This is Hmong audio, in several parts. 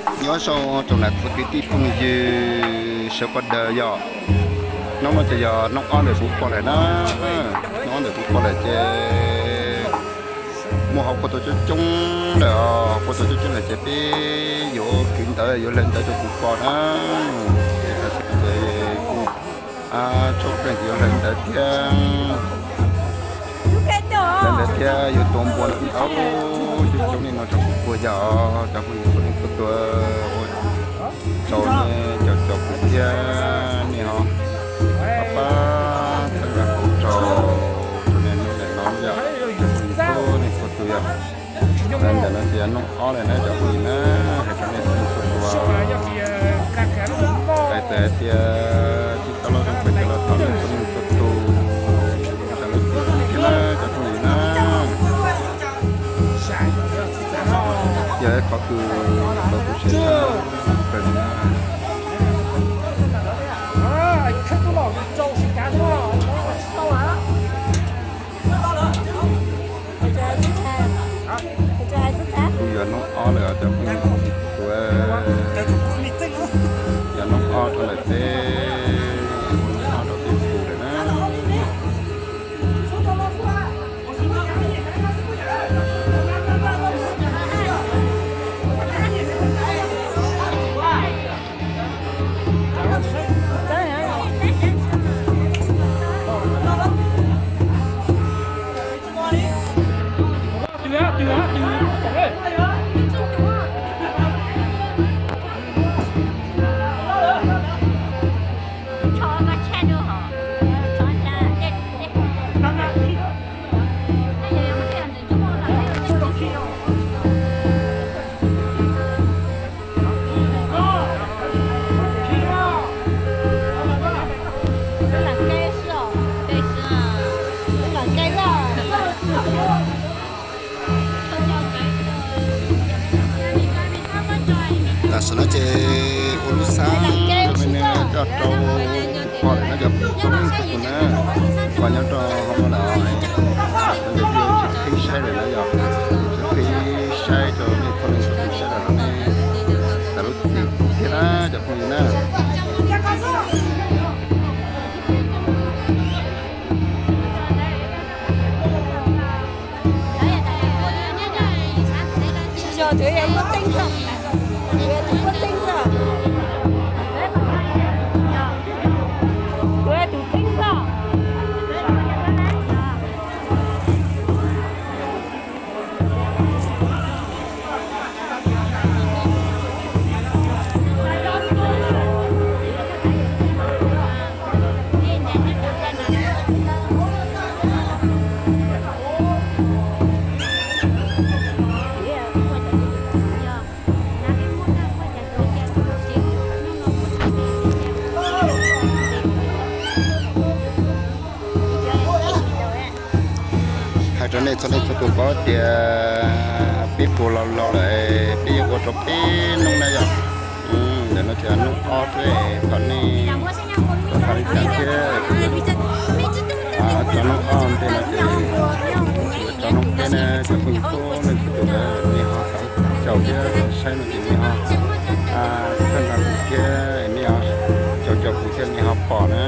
Nyob zoo rau nam txiv kwv tij phooj ywg sawv daws yog, hnub no ces yog hnub ob ntawm kuv pom lawm na, hnub ob ntawm kuv pom lawm ces muaj hauv paus tau coob coob lawm, hauv paus tau coob coob lawm ces peb yuav kwv ntawv yuav hlawv ntawv rau kuv pom na. Ces kuv tshaj pleej yuav hlawv ntawv thiab, hlawv ntawv thiab yuav tua npua ntau coob coob li no rau kuv pom yog cov phooj ywg txhua leej txhua tus, ua rau nej cov caum kuv thiab nej ho pab txhawb nqa kuv rau, rau nej hnub ntawm no yog cov phooj ywg txhua leej txhua tus yog. Ntawm no ces yog hnub ob lawm na cov phooj ywg na, hais rau nej txhua leej txhua tus, hais tias tsis tau los zoo peb cov los thov nej txhua leej txhua tus, cov phooj ywg na, yog ib qhov kws tau kuv tseem tshaj plaws li na. Kuj yog hnub ob lawm cov phooj ywg, yog hnub ob rau lawm peb, hnub ob rau peb pus lawm na. Tam sim no ces ua lub xab rau nej coj rau kuv pom lawm na cov phooj ywg txhua tus na, kuv nyob rau hauv no lawm, tsis qhib saib lawm na yog, tsis qhib saib rau nej txhua leej txhua tus saib lawm los nej txav lub txim thiab na cov phooj ywg na. Hais rau nej txhua leej txhua tus paub tias peb puas los laus lawm, peb yuav ua rau peb hnub na yog. Ntawm no ces hnub ob xwb, thov nej txhob xav li cas thiab. Tso hnub ob ntej no ces tso hnub peb na, cov phooj ywg txhua leej txhua tus na, nej ho xav caum thiab saib no ces nej ho txhawb nqa kuv thiab nej ho caum caum kuv thiab nej ho pom na.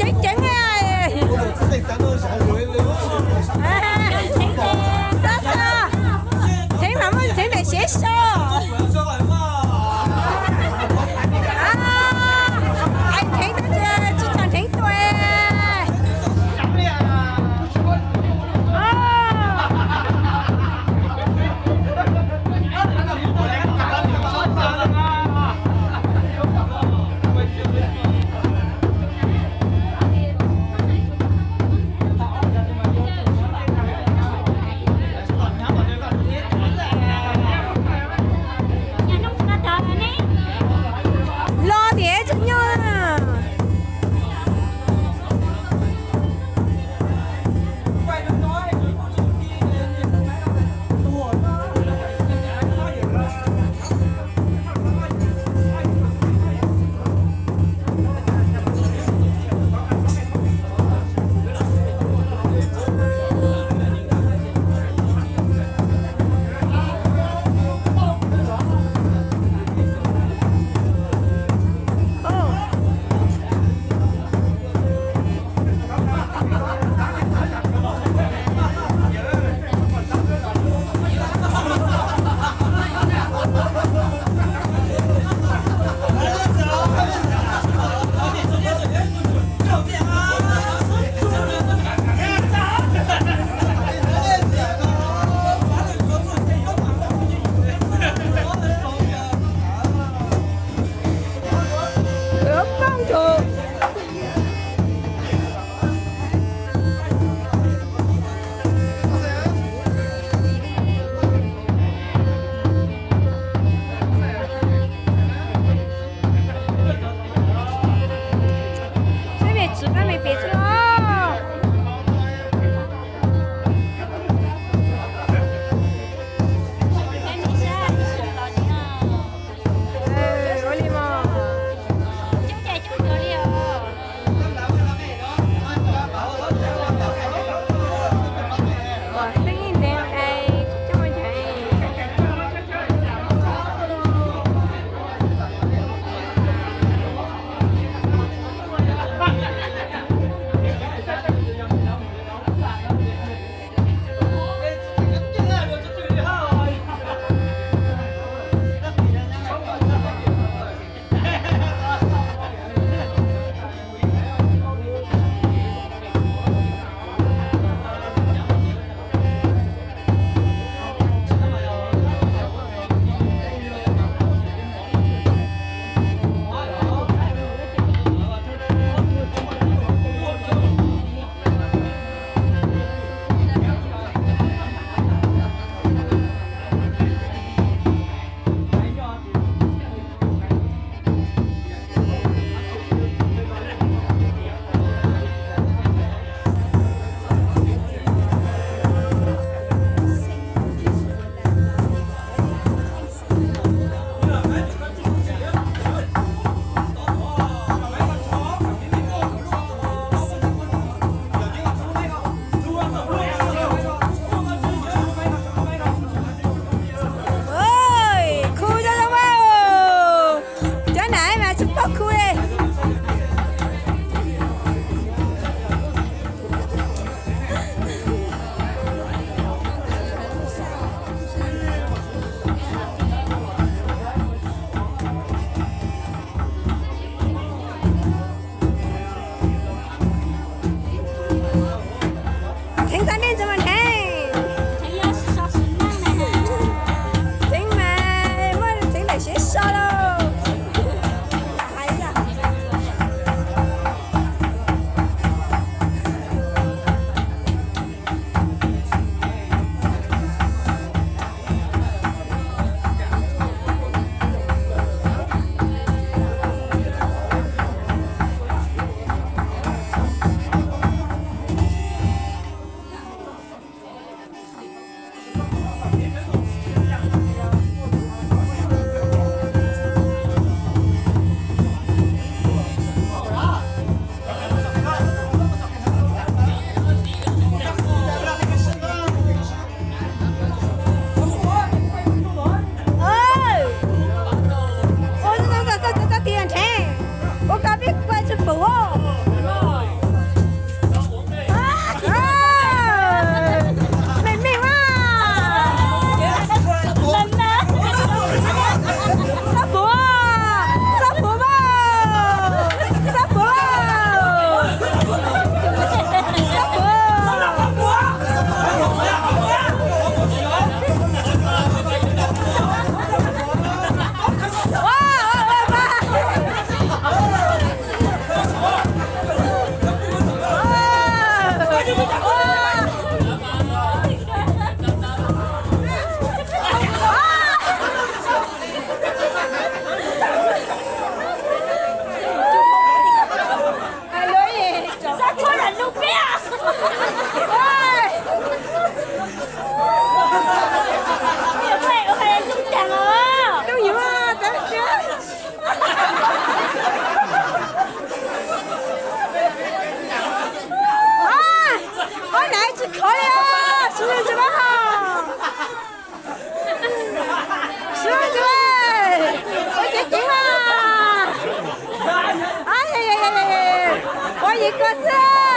Ceev ceev, ceev mas muaj ceev daim sev so. Ceev tsis tau ceev tuaj. Los tias tsis nyob. Saib me txiv qab me pem Ua li, sib zog ntsis mas, sib zog ntsis, ua ceev ceev mas. Ua yim kos xwb.